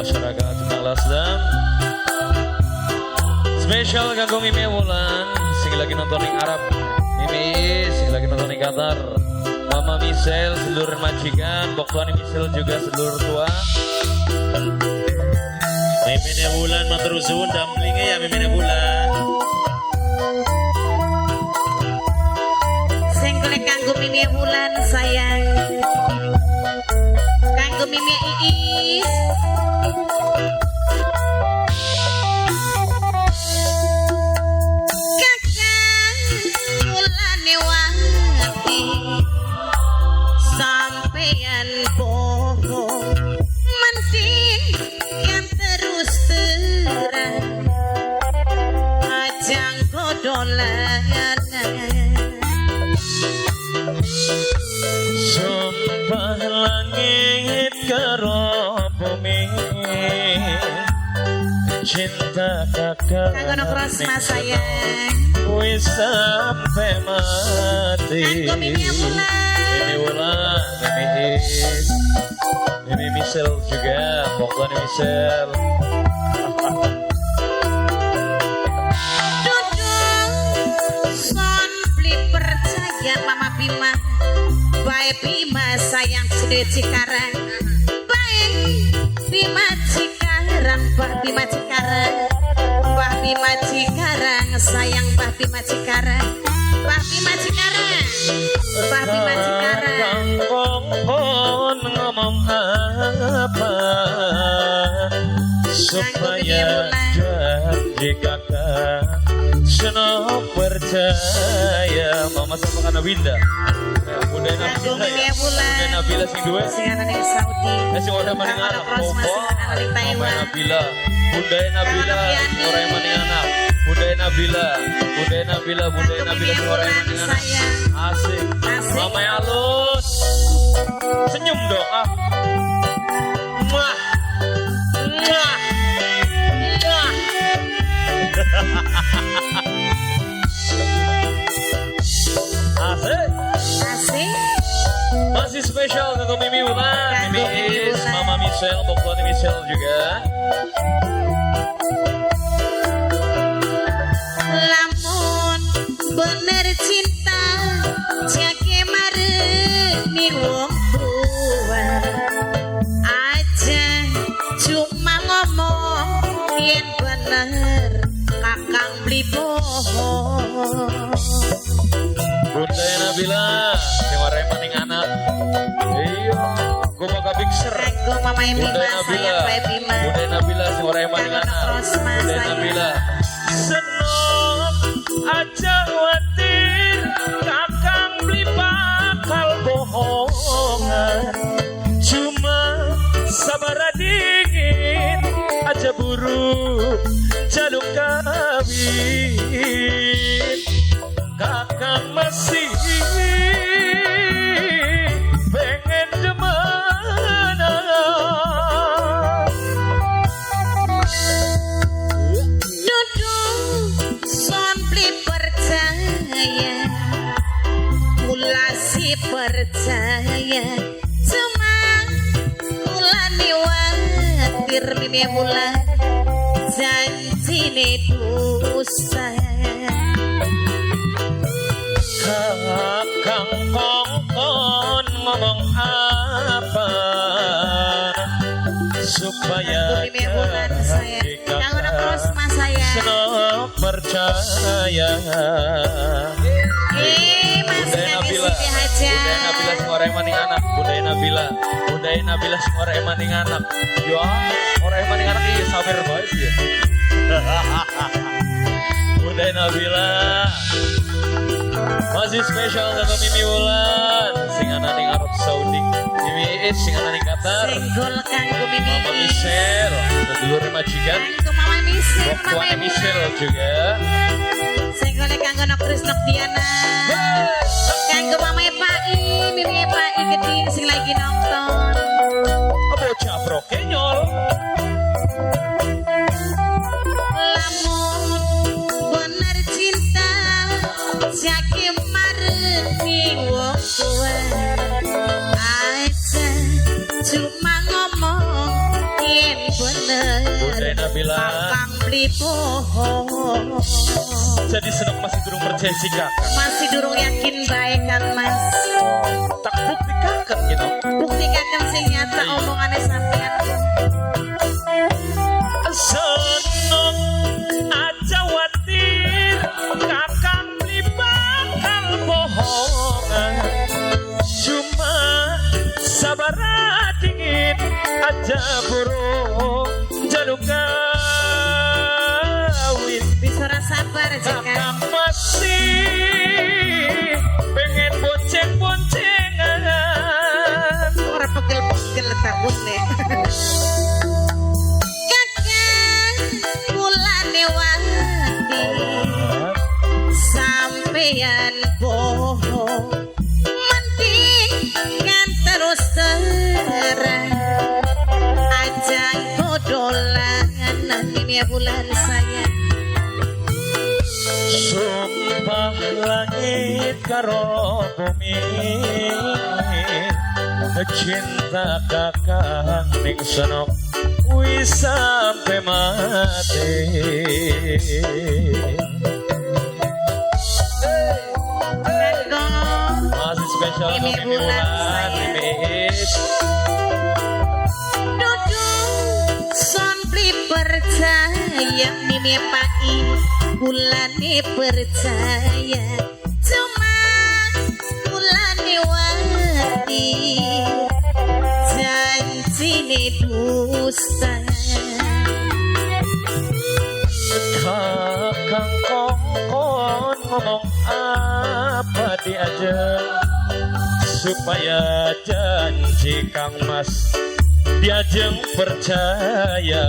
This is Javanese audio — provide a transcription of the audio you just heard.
masyarakat Sendang Lasdam. Spesial kanggo Mimi Wulan sing lagi nonton ning Arab. Mimi sing lagi nonton ning Qatar. Mama Michelle sedulur majikan, bok tuane Michelle juga sedulur tua. Mimine Wulan matur suwun dumplinge ya Mimine Wulan. Sing golek kanggo Mimi Wulan sayang. Kanggo Mimi Iis. Kakang wulane wati sampeyan bohong mending yang terus terang ajang kodolanan. Sumpah langit karo bumi cinta kakak Kanggo Nok Rosma sayang. Wis sampe mati. Kanggo Mimi Wulan. Mimi Wulan, Mimi Is, Mimi Michelle juga, pokoknya Michelle. Dudung son beli percaya Mama Bima. Bae Bima sayang cede Cikarang. Bae Bima Cikarang, Bah Bima Cikarang. Bah Bima Cikarang sayang Bah Bima Cikarang. Bah Bima Cikarang. Bah Bima Cikarang. Kongkon ngomong apa supaya janji kakak senok percaya. Mama sama karena Winda. Bunda Nabila ya. Bunda Nabila sing duwe. Sing ana ning Saudi. Sing ora maning anak. Mama Nabila. Bunda Nabila sing ora maning anak. Bunda Nabila, Bunda Nabila, Bunda Nabila sing ora maning anak. Asik. Mama halus. Senyum dong ah. Muah. Muah. Muah. Asik. Asik. Masih spesial kanggo Mimi Wulan, Mimi Is, Mama Michelle, Boktuane Michelle juga. Lamun bener cinta jake mareni wong tua aja cuma ngomong yen bener kakang beli bohong. Bunda Nabila sing warai maning anak. Iya, gua bakal bikser. Kanggo Mama Bunda Bima Nabila, sayang Bae Bima. Bunda Nabila sing warai maning Kanggo Nok anak. Rosma Bunda sayang. Nabila senok aja khawatir kakang beli bakal bohongan. Cuma sabar dingin aja buru jaluk kawin. Kakang masih pengen demenan. Dudung son beli percaya kula si percaya cuma kula niwatir Mimi Wulan janjine dusta. Kakang kongkon ngomong apa supaya Kanggo Mimi Wulan sayang. Kanggo Nok Rosma sayang. senok percaya. Mas Bunda kanggo Nabila, Siti Hajar. Bunda Nabila sing ora maning anak, Bunda Nabila, Bunda Nabila sing ora maning anak. Ya, ora maning anak iya sabar bae sih ya. Bunda Nabila. Masih spesial kanggo Mimi Wulan sing ana ning Arab Saudi. Mimi Is sing ana ning Qatar. Senggol kanggo Mimi Mama Michelle, sedulur majikan. Kanggo Mama Michelle, Bok Mama tuane Michelle juga. Senggol kanggo Nok Kris Nok Diana. Kanggo Mama Pai, Mimi Pai gede sing lagi nonton. Bocah brokenyol. Lamun bener cinta jake mareni wong tua aja cuma ngomong yen bener. Nabila. Kakang beli bohong. Jadi Senok masih durung percaya si kakak. Masih durung yakin bae, Kang Mas. Tak buktikan gitu. Buktikan sing nyata omongannya sampean. Senok aja watir, kakang beli bakal bohongan. Cuma sabar dingin aja buru jaluk kawin. Bisa ora sabar aja kan. Kakang masih pengen bonceng-boncengan. Ora pegel-pegel tahun nih. Kakang mulane wati sampeyan bohong. Mending kan terus terang aja dolanan ini ya bulan saya. Sumpah langit karo bumi, cinta kakang ning Senok wis sampe mati. Kanggo Masih spesial Mimi untuk Mimi Wulan Wulan, saya. Mimi Is. Dudu son beli percaya Mimi Pai bulane percaya cuma bulane wati janjine dusta. Kakang kongkon ngomong apa diajeng supaya janji Kang Mas diajeng percaya.